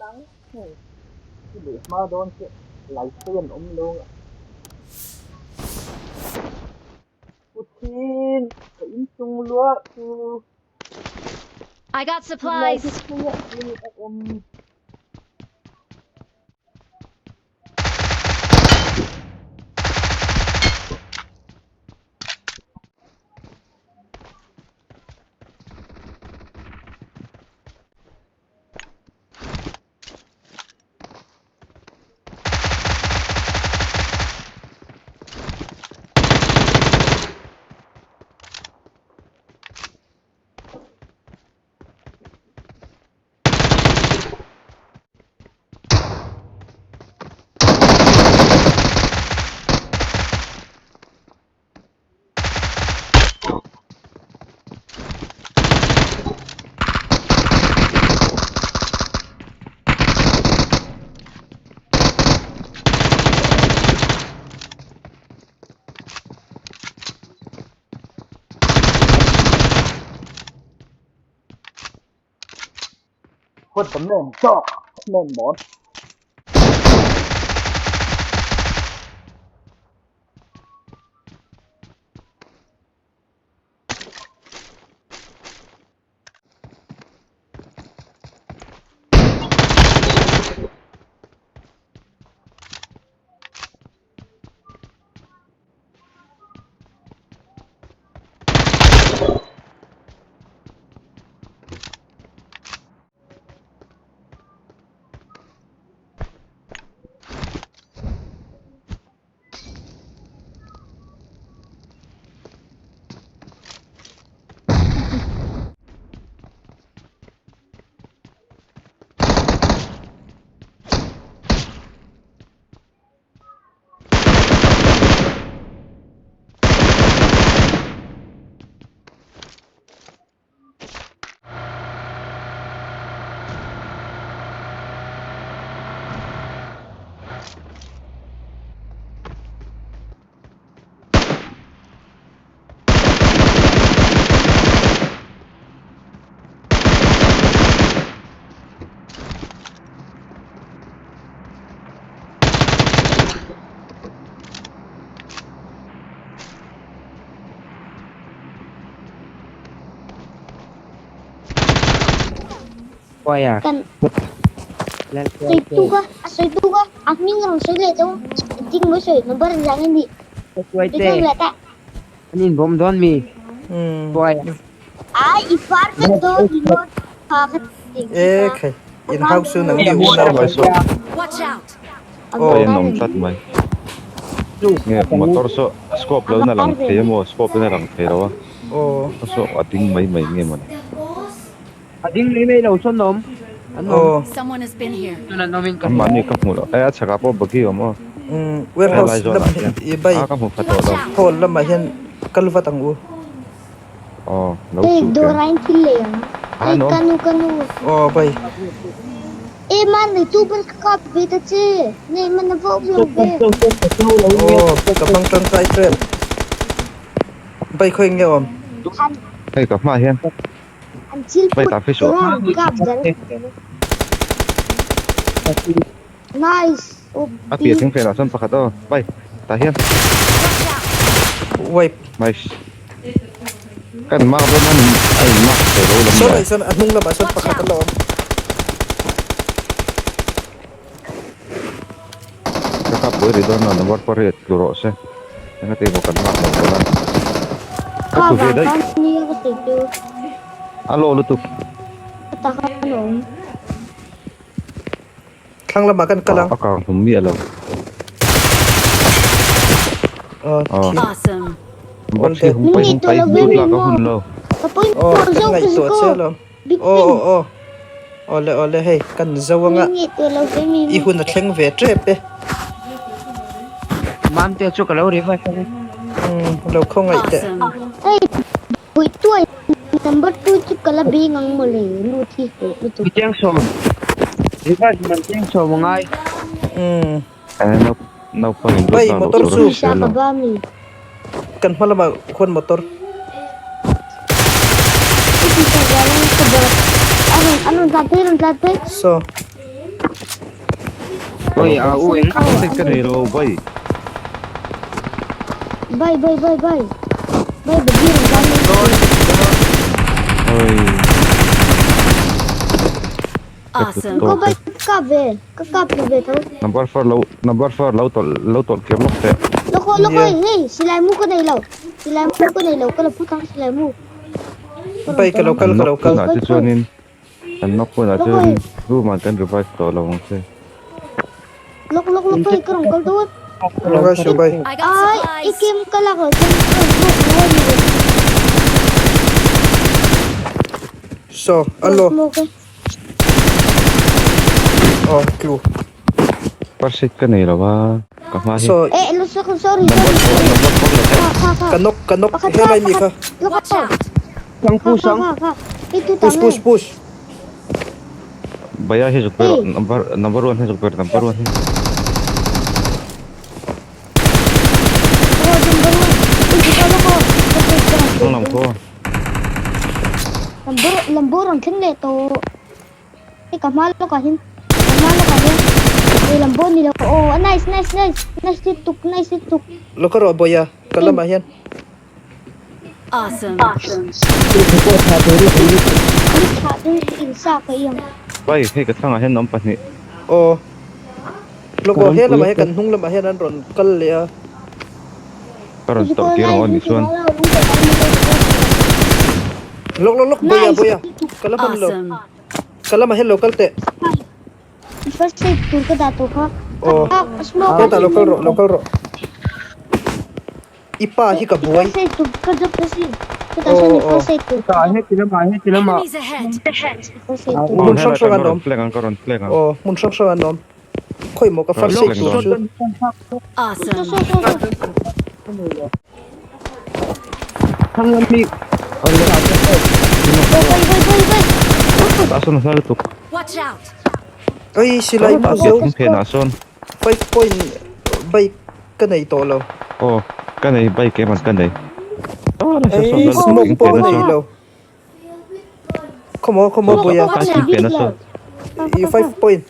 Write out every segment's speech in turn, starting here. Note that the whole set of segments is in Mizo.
nang hei i leh hma dawn chiah lai phei an awm lo a. Pu Chhing ka inchung luah chu I got tunlai supplies. hi khawiah nge a awm? What the man dog man món Quay à? Kan Lên soi quay tu ka a soi tu ka a hming rawn sawi leh chauh ding mai sawi number zang a ni Quay sawi tê. thung leh ta. Anh nhìn bom đón mì. Um Quay à? A i far vek dawn ringawt kha ka ti e kha khai a in var house dawn nang lo. ni u nau Mai so Watch out! A aw Pai var an awm ve tlat mai. Lu. Nge motor saw scope lo na a lang var ve thei mai. emaw scope in a lang thei lo a. aw Saw a ding mai mai nge mawni. A ding mai mai lo sawn awm. An awm. aw Someone has been here. Chuan an awmin ka An hria. mahni ka hmu lo. E a chhakah pawh bagi awm aw. um Helai warehouse zawnah lamah hian. i bai A ka hmu pha tawh Watch lo. out! hall lamah hian kal vat ang u Aw lo Hei chuh dawr kher. ah in thil lei ang. A Hei an awm. kanu kanu. aw bai E man nei tu ber ka kap ve ta che. Nei man a va awm lo ve. aw ka hmang tangkai ṭep bai khawi nge awm An Hei ka hmaah hian an thil bai put ta fi suh. tur a kap zel. Nice A OP. piah thing fenah chuan pakhat aw bai tah hian. Watch out! wipe Nice. Kan mark dawn a a in mark thei lo lam saw ni. lai sawn a hnung lamah sawn Watch pakhat a out! la awm. Ka kap pui ri dawn lo number pariat tlu rawh se. Engati emaw kan mark lo dawn a. Ka Kha tlu ve vang daih. khan nia ka sawi chu. A lawh lutuk. Ka ta khan a awm. Thlang lamah kan kal ang. A kang hlum miah lo. Aw Aw. thi. Awesome. Box hi hung pai Min hung ngaihtuah pai lo ve lut mi lak a maw. hun lo. Ka Aw pawimawh kan zawk ngaihtuah Ziko. che alawm. Big Aw pin. aw aw. Awle awle hei kan zo anga Min ngaihtuah lo ve mi i maw. hun a thleng ve tep e. Mamte chu ka lo revive ang e. Um lo khawngaih teh. Awesome. Hei Buituai number 2 chu ka la beng ang mawle lut hi hlawh lutuk. Mi cheng sawm. Revive man cheng sawm a ngai. Um. E nau naupang in lut Bai lak loh motor tur a chu. Pawisa hrisel ka lo. ba mi. Kan hma lamah khuan motor. I pawisa zah lang ka ba. A rawn a rawn tlan phei a rawn tlan phei. Saw. Oi a u eng. First aid ka nei lo bai. Bai bai bai bai. Bai bagi rang kan. Oi. Awesome. Ko bai ka ve. Ka kap ve tho. Number 4 lo number 4 lo tol lo tol kir lok te. Loko loko hey silai mu ko nei lo. Silai mu ko nei lo ka la putang silai mu. Bai ka lo kal ka lo kal. Hunah che chuanin an knock hunah chuan room ah kan revive tawh lo ang che. Lok lok lok bai ka rawn kal dawn. Lunga su bai. I got Ai supplies. ikim ka lak lo chuan ka rawn smoke mawi ni ve. So alo. Smoke e. Oh clue. First aid ka nei lo a ka hma hi. So Eh lo sorry sorry Number sorry. 4 number 4 lo Kha kha kha. ka knock ka knock Pakhat helai mi kha. Lok Watch out. Sang Kha pu kha sang. kha kha. Itu Push tang push e. push. Bhaiya hi zuk ber Hey. number number 1 hi zuk ber number 1 hi. Oh number 1. Itu ka loko. Hnung lam khaw. Lambor lambor ang thleng leh tawh. Hei ka hma lawkah hian ka hma lawkah hian ei lambor ni lo aw a nice nice nice nice hi tuk nice hi tuk. Lo ka rawh bawia ka lamah hian. Awesome. Ni thah chu in sa ka i ang. Pai hei ka thlangah hian awm pahnih. Aw lawk aw he lamah hian kan hnung lamah hian an rawn kal leh a. Ka rawn tawrh tir ang aw nih chuan. Lawk lawk lawk bawia bawia ka la hman lo. Ka lamah hian lo kal teh. First aid tur ka dah tawh kha. Aw hetah lo kal rawh lo kal rawh. I pa hi ka buai. First aid tur ka drop ta si. Chutah sawn i first aid tur. Heti lamah. Enemies ahead. First aid tur. Hmun hrang hrang an awm. Flag ang ka rawn flag ang. Aw hmun hrang hrang an awm. Khawi maw ka first aid tur chu. Awesome. So so so. Thlang lam mi. Bay bay bay bay bay. Tah sawn a hla lutuk. Watch out. Ai silai pah zeuh. Thing phenah sawn. Five point bike ka nei tawh lo. Aw ka nei bike em an ka nei. Ei smoke pawh ka nei lo. Khawmaw khawmaw buaia. Thing phenah sawn. I five point.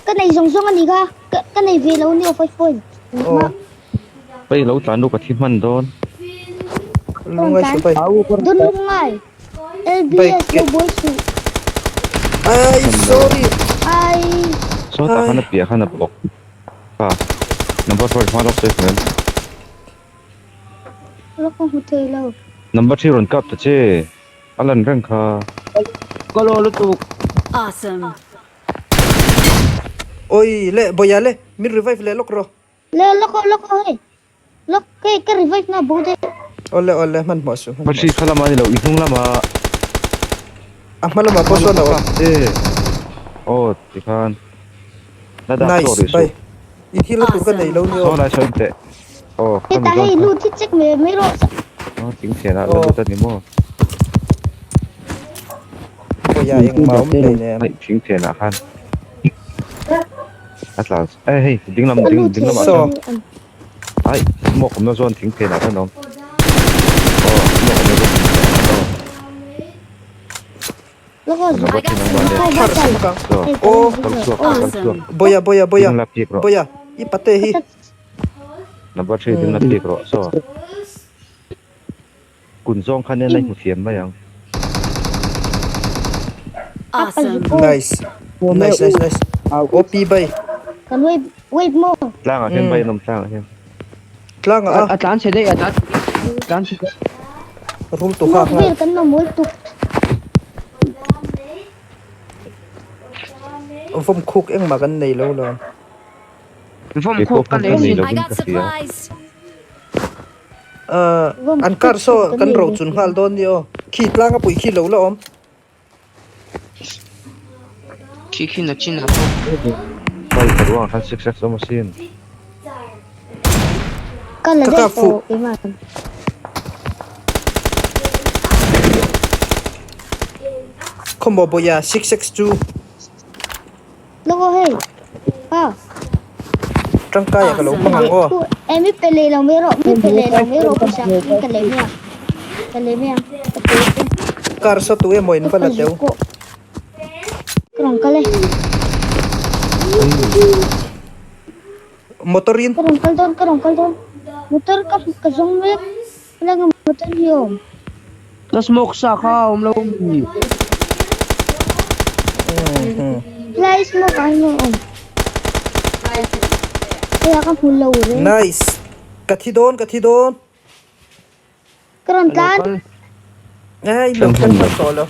Ka nei zawng zawng a ni kha. Ka nei ve lo nia five point. Aw. Pai lo tlan luka thi hman dawn. Lungai su pai. Dun lungai. LBS lo buai suh. Ai sorry. Ai. Sawtah khan a piah khan a bawk kha number four hma lawk sawi hmel. Lawk ka hmu thei lo. Number three rawn kap ta che a lan reng kha. Ka lo lutuk. Awesome. Oi le bawia le min revive leh lawk rawh. Le lawk aw lawk aw hei. Lawk hei ka revive na bo daih. Awle awle hmanhmawh suh hmanhmawh Hma hri kha lama ni lo i hnung lama. A hma lamah pawh sawn a awm. E aw tikhan la dah Nice tawh rih suh. bye. In hi la tur ka nei lo ni aw. Saw lai saw in teh. Aw kha Hetah mi hei zawn kha. lut hi check mai mai rawh. Aw thing thianah la lut a ni maw. Khawiah engmah awm hleinem. Hei thing thianah khan. A tlan eh hei ding lam ding ding lamah Saw. chuan ai smoke awmna zawn thing phenah khan a awm aw smoke awmna zawn thing phenah khan aw I got supplies. Thar smoke ang aw kal chhuak kal chhuak Boya boya boya ding la pik rawh boya i pate hi number three ding la pik rawh saw kun zawng khan en a hmu thiam mai ang. Awesome. Nice. Nice nice nice. OP bai. Kan wave wave mo. Tlangah hian bai an awm tlangah hian. Tlangah a. A tlan chhe daih a tlan tlan chhe daih. Rul tu kha Vel kan mamawh tuk. Vawm khuk engmah kan nei lo lo. Vawm khuk ka nei sin. I got supplies. An car saw kan ro chun nghal dawn ni aw. Khi tlanga pui khi lo la awm. Khi khi na chin a pawh. Pai ka ruang khan six x awm asin. Ka la daih tawh keimah. Khawmaw bawia six x chu. Loko hei. Ha. Tangkai ah ka lo hmang ang aw. Eh mi pe leh lo mai rawh mi pe leh lo mai rawh pawisa mi ka leh mai ang ka leh mai ang ka pe te. Car saw tu emaw in va la teu. Ka rawn kal e. Motor in. Ka rawn kal dawn, ka rawn kal dawn. Motor ka ka zawng mek. Helai nge motor hi a awm? Ka smoke sa kha a awm lo mi. Helai smoke ah hian a awm. Hei ah ka hmu lo reng. Nice. Ka thi dawn, ka thi dawn. Ka rawn tlan. Ai, lo kal hman tawh lo.